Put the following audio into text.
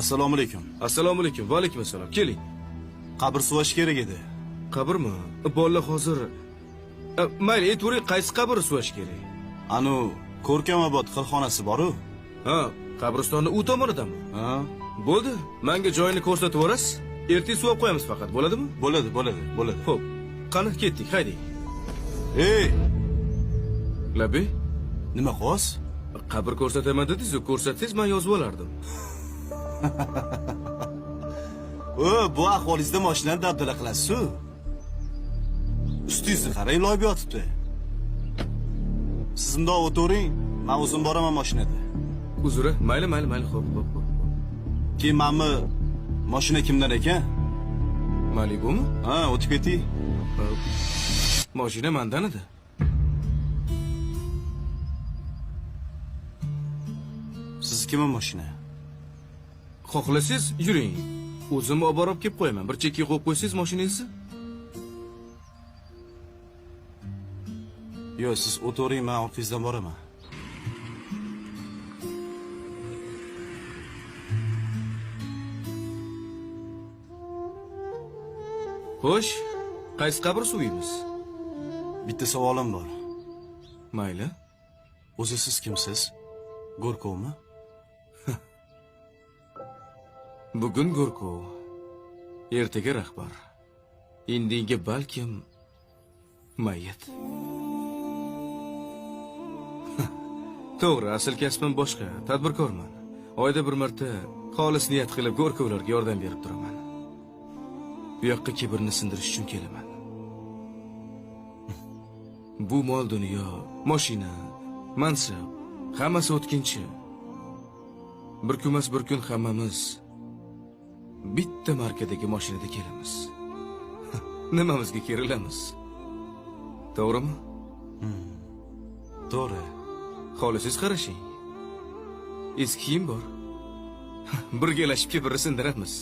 Assalomu alaykum. Assalomu alaykum. Va alaykum assalom. Keling. Qabr suvash kerak edi. Qabrmi? Bolalar hozir. Mayli, aytavering, qaysi qabr suvash kerak? Anu Ko'rkamobod xilxonasi bor-u. Ha, qabristonni u tomonidami? Ha? Bo'ldi. Menga joyini ko'rsatib yuborasiz. Ertaga suvab qo'yamiz faqat, bo'ladimi? Bo'ladi, bo'ladi, bo'ladi. Xo'p. Qani, ketdik, haydang. Ey, Labi, nima qilyapsiz? Qabr ko'rsataman dedingiz-ku, ko'rsatsangiz men yozib olardim. O, bu ahvolingizda mashinani dabdala qilasiz-ku. Ustingizni qarang, loyib yotibdi. Siz bundoq o'tiring, men o'zim boraman mashinada. Uzr, mayli, mayli, mayli, xo'p, xo'p, xo'p. Keyin manmi mashina kimdan ekan? Malibumi? Ha, o'tib keting. Mashina mandan edi. Siznikimi mashina? Xohlasangiz yuring. O'zim olib borib kelib qo'yaman. Bir chekkaga qo'yib qo'ysangiz mashinangizni. Yo'q, siz o'tiring, men orqangizdan boraman. Xo'sh, qaysi qabr suviymiz? Bitta savolim bor. Mayli. O'zi siz kimsiz? Go'rkovmi? Bugun Go'rkov, ertaga rahbar. Indinga balkim mayyit. To'g'ri, asl kasbim boshqa, tadbirkorman. Oyda bir marta xolis niyat qilib Go'rkovlarga yordam berib turaman. Bu yoqqa kibrni sindirish uchun kelaman. Bu mol dunyo, mashina, mansab, hammasi o'tkinchi. Bir kunmas bir kun hammamiz bitta markadagi mashinada kelamiz. Nimamizga kerilamiz? To'g'rimi? To'g'ri. Xohlasangiz qarashing. Eski kiyim bor. Birgalashib kibrni sindiramiz.